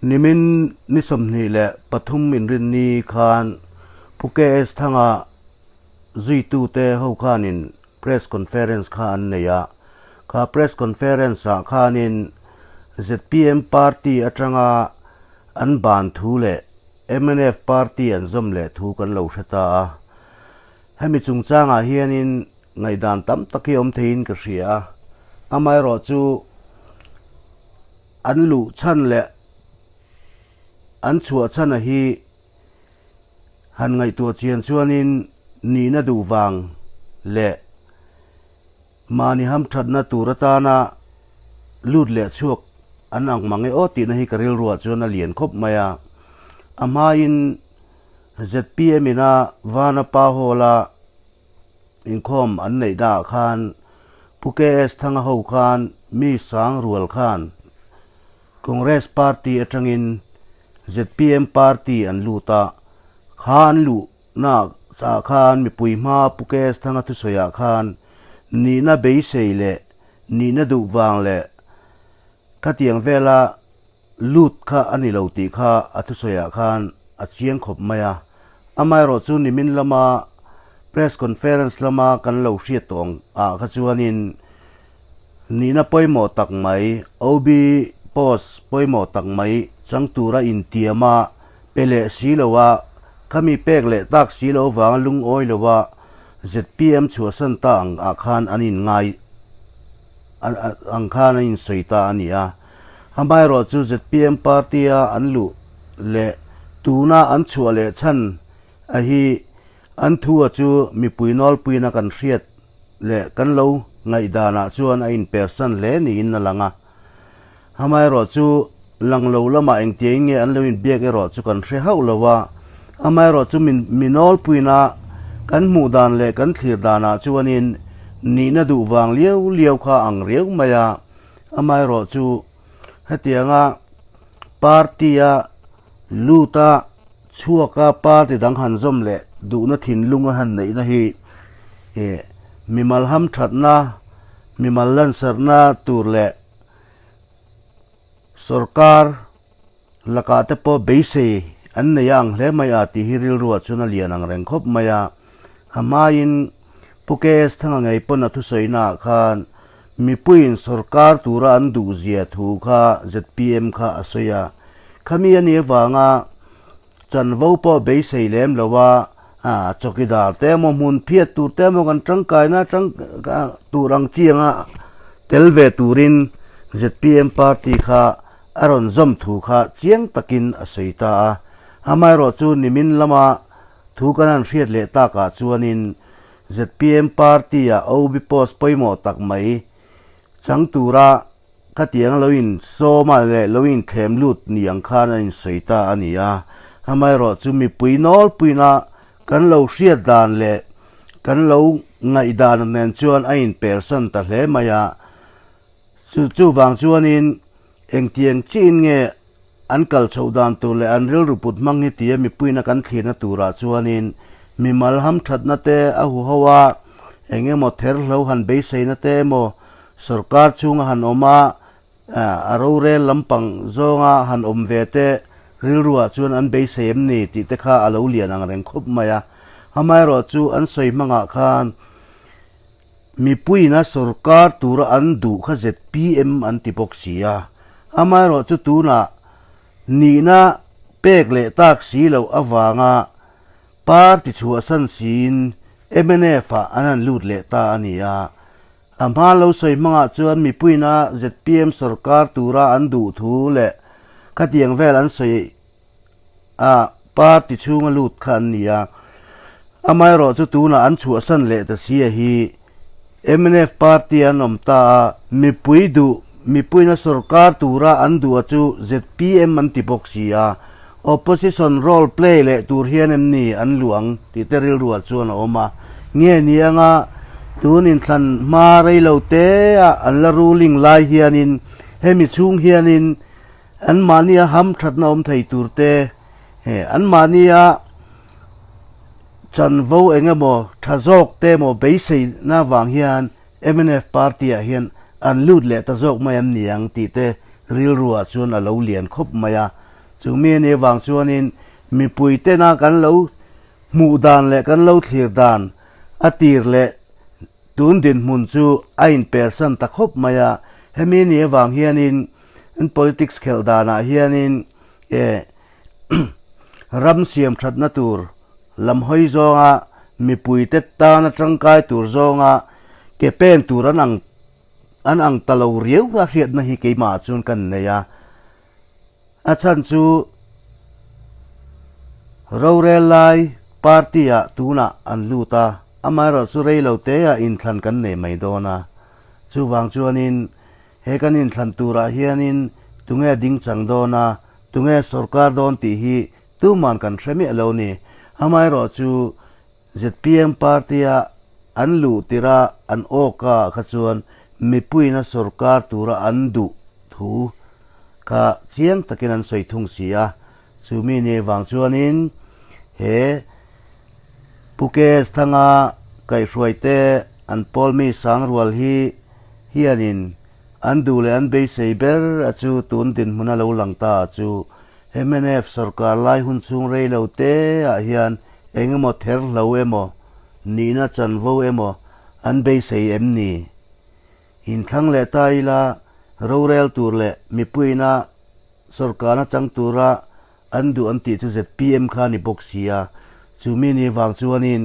Nimin ni 23 inrinni khan Pu KS Thanga zuitute ho khanin Press Conference kha an nei a. Kha Press Conference ah khanin zpm Party atanga an ban thu leh mnf Party an zawm leh thu kan lo hre ta a. Hemi chungchangah hianin ngaihdan tam tak hi awm theiin ka hria a. Amaherawhchu an luh chhan leh an chhuah chhana hi han ngaihtuah chian chuanin nihna duh vang leh mahni hamthatna tur atana lut leh chhuak an ang mang e aw tihna hi ka rilruah chuan a lian khawp mai a. A hmain zpm ina Vanapa Hall-a inkhawm an neih naah khan Pu KS Thanga ho khan mi sang rual khan Congress Party atangin zpm Party an lut a, kha an luh naah ah khan mipui hma Pu KS Thanga thusawiah khan nihna beisei leh nihna duh vang leh khatiang vela lut kha a ni lo tih kha a thusawiah khan a chiang khawp mai a. Amaherawh chu nimin lama press conference lama kan lo hriat tawh ang ah kha chuanin nihna pawimawh tak mai, OB post pawimawh tak mai chang tura intiam a pe leh si lo a, khami pek leh tak si lo vanga lungawi lo a zpm chhuahsan ta ang ah khan an inngai ang khan an insawi ta a ni a. Amaherawhchu zpm party-a an luh leh tuna an chhuah leh chhan a hi an thu a chu mipui nawlpuina kan hriat leh kan lo ngaihdanah chuan a inpersan hle niin a lang a. Amaherawhchu lang lo lamah engtiangin nge an lo inbiak erawh chu kan hre hauh lo a. Amaherawhchu mi nawlpuina kan hmuh dan leh kan thlir danah chuanin nihna duh vang liau liau kha ang riau mai a. Amaherawhchu hetianga party-a luta chhuaka party dang han zawm leh duhna thinlung a han neihna hi ih mimal hamthatna, mimal lansarhna tur leh sorkar lakah te pawh beisei an nei a ang hle mai a tih hi rilruah chuan a lian ang reng khawp mai a. A hmain Pu KS Thanga ngei pawn a thusawi naah khan mipuiin sorkar tura an duhzia thu kha zpm kha a sawi a. Khami a nih avanga chanvo pawh beisei lem lo a, chawkidar te emaw hmun phiat tur te emaw kan tangkaina tang tur ang chi anga tel ve turin zpm party kha a rawn zawm thu kha chiang takin a sawi ta a. Amaherawhchu nimin lama thu kan han hriat leh takah chuanin zpm party-a OB post pawimawh tak mai chang tura khatiang lo insawm a leh lo inthlem lut ni ang khan a insawi ta a ni a. Amaherawhchu mipui nawlpuina kan lo hriat dan leh kan lo ngaihdan nen chuan a inpersan ta hle mai a. Chu chuvang chuanin engtiang chiin nge an kal chhoh dan tur leh an rilru put hmang hi tia mipuina kan thlirna turah chuanin mimal hamthatna te a huho a, eng emaw therhlo han beiseina te emaw sorkar chhunga han awm a, a rorel lampang zawnga han awm ve te rilruah chuan an beisei em ni tih te kha a lo lian ang reng khawp mai a. Amaherawhchu an sawi hmangah khan Mipuiin a sorkar tura an duh kha zpm an ti bawk si a, amaherawhchu tunah nihna pek leh tak si loh avanga party chhuahsan siin mnf ah an han lut leh ta a ni a. A hma lo sawi hmangah chuan mipuiin a zpm sorkar tura an duh thu leh khatiang vel an sawi a party chhunga lut kha an ni a, amaherawhchu tunah an chhuahsan leh ta si a hi mnf party an awm ta a, mipui duh mipuina sorkar tura an duh a chu zpm an ti bawk si a, opposition role play leh tur hian em ni an luh ang tih te rilruah chuan a awm a, nge ni anga tun inthlan hma reilo te a an la ruling lai hianin hemi chhung hianin Anmahnia hamthatna awm thei tur te, he anmahnia chanvo eng emaw tha zawk te emaw beiseina vang hian mnf party ah hian an lut leh ta zawk mai em ni ang tih te rilruah chuan a lo lian khawp mai a. Chu mi anih avang chuanin mipui tena kan lo hmuh dan leh kan lo thlir dan a tir leh tun dinhmun chu a inpersan ta khawp mai a. Hemi anih avang hianin an politics khelh danah hianin eh ram siam thatna tur lam hawi zawnga mipuite tana tangkai tur zawnga ke pen tur an ang an ang ta lo riau a hriatna hi keimah chuan kan nei a. A chhan chu rorel lai party ah tunah an lut a, amaherawh chu rei lo te ah inthlan kan nei mai dawn a. Chuvang chuanin he kan inthlan turah hianin tunge ding chang dawn a, tunge sorkar dawn tih hi tuman kan hre miah lo ni. Amaherawh chu zpm party-a an luh tirh a an awka ah kha chuan mipuiin a sorkar tura an duh thu kha chiang takin an sawi thung si a. Chu mi ni vang chuanin he Pu KS Thanga kaihhruaite an pawl mi Sangrual hi hianin an duh leh an beisei ber a chu tun dinhmun a lo lang ta a chu mnf sorkar lai hun chhung rei lo te ah hian eng emaw ther hlo emaw, nihna chanvo emaw an beisei em ni? Inthlang leh ta ila rorel tur leh mipuiina sorkarna chang tura an duh an tih chu zpm kha a ni bawk si a, chu mi ni vang chuanin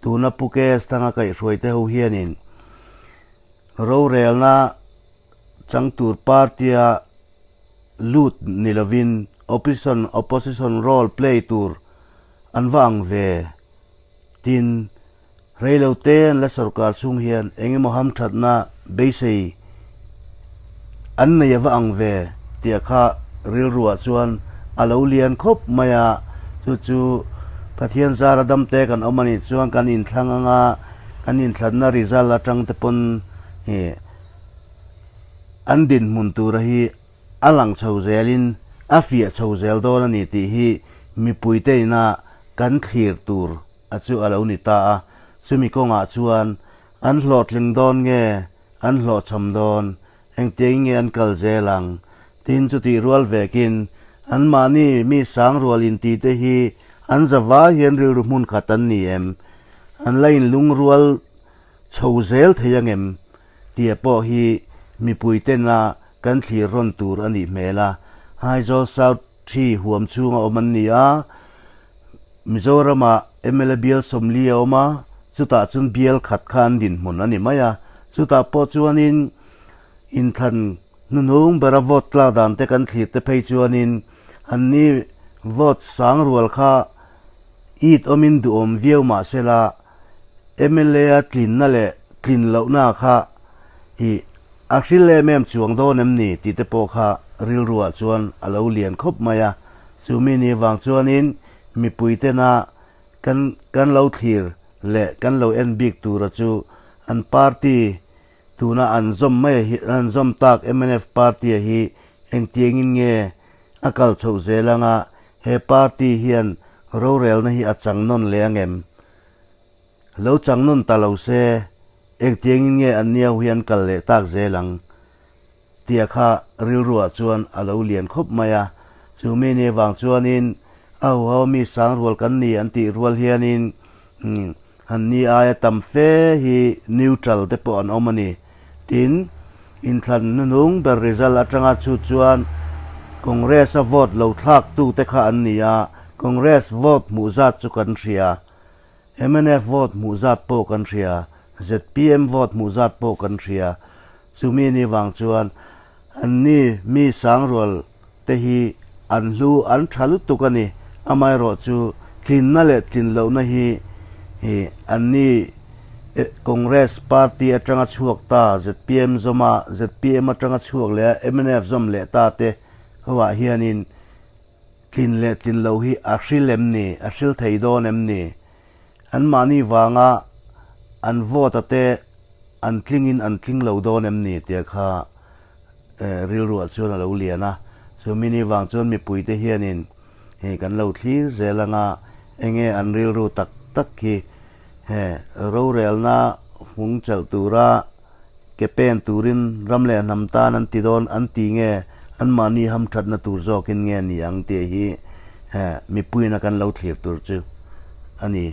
tuna Pu KS Thanga kaihhruai te ho hianin rorelna chang tur party-a lut ni lovin opposition opposition role play tur an va ang ve. Tin, reilo te an la sorkar chhung hian eng emaw hamthatna beisei an nei a va ang ve tih kha rilruah chuan a lo lian khawp mai a, chu chu Pathian zara damte kan awm a nih chuan kan inthlang anga kan inthlanna result atang te pawn ih an dinhmun tura hi a lang chho zelin a fiah chho zel dawn a ni tih hi mipuite ina kan thlir tur a chu a lo ni ta a. Chumi kawngah chuan an hlawhtling dawn nge an hlawhchham dawn, engtiangin nge an kal zel ang? Tin chutih rual vekin anmahni mi sang rual intite hi an zavai hian rilru hmun khat an ni em? An la inlungrual chho zel thei angem? Tia pawh hi mipui tena kan thlir rawn tur a nih hmel a, Aizawl South Thi huam chhunga awm an ni a, Mizoramah mla bial 40 a awm a, chutah chuan bial khat kha an dinhmun a ni mai a, chutah pawh chuanin inthlan hnuhnung bera vote tlak dan te kan thlir te phei chuanin anni vote sang rual kha it awmin duhawm viau mah sela mla a tlinna leh tlin lohna kha ih a hril em em chuang dawn em ni tih te pawh kha rilruah chuan a lo lian khawp mai a. Chu mi ni vang chuanin mipui tena kan kan lo thlir leh kan lo en bik tura chu an party tuna an zawm mai hi an zawm tak mnf party a hi engtiangin nge a kal chhoh zel anga he party hian rorelna hi a chang nawn leh angem? Lo chang nawn ta lo se engtiangin nge an niau hi an kal leh tak zel ang? Tia kha rilruah chuan a lo lian khawp mai a, chu mi ni vang chuanin a huho mi sang rual kan ni an tih rual hianin han ni aia tam fe hi neutral te pawh an awm a ni. Tin, inthlan hnuhnung ber result atanga chhut chuan Congress-a vote lo thlaktute kha an ni a, Congress vote hmuh zat chu kan hria. Mnf vote hmuh zat pawh kan hria, zpm vote hmuh zat pawh kan hria. Chumi ni vang chuan anni mi sangrual te hi an hlu an tha lutuk a ni. Amaherawh chu tlinna leh tlin lohna hi hi anni Congress party atanga chhuak ta zpm zawm a, zpm atanga chhuak leh a mnf zawm leh ta te hoah hianin Tlin leh tlin loh hi a hril em ni? A hril thei dawn em ni? Anmahni vanga an vote a te an tlingin an tling lo dawn em ni tia kha rilruah chuan a lo lian a. Chu mini vang chuan mipuite hianin hei kan lo thlir zel anga enge an rilru tak tak hi he rorelna fung chelh tura ke pen turin ram leh hnam tan an ti dawn an ti nge? Anmahni hamthatna tur zawkin nge ni ang tih hi mipuiin a kan lo thlir tur chu a ni.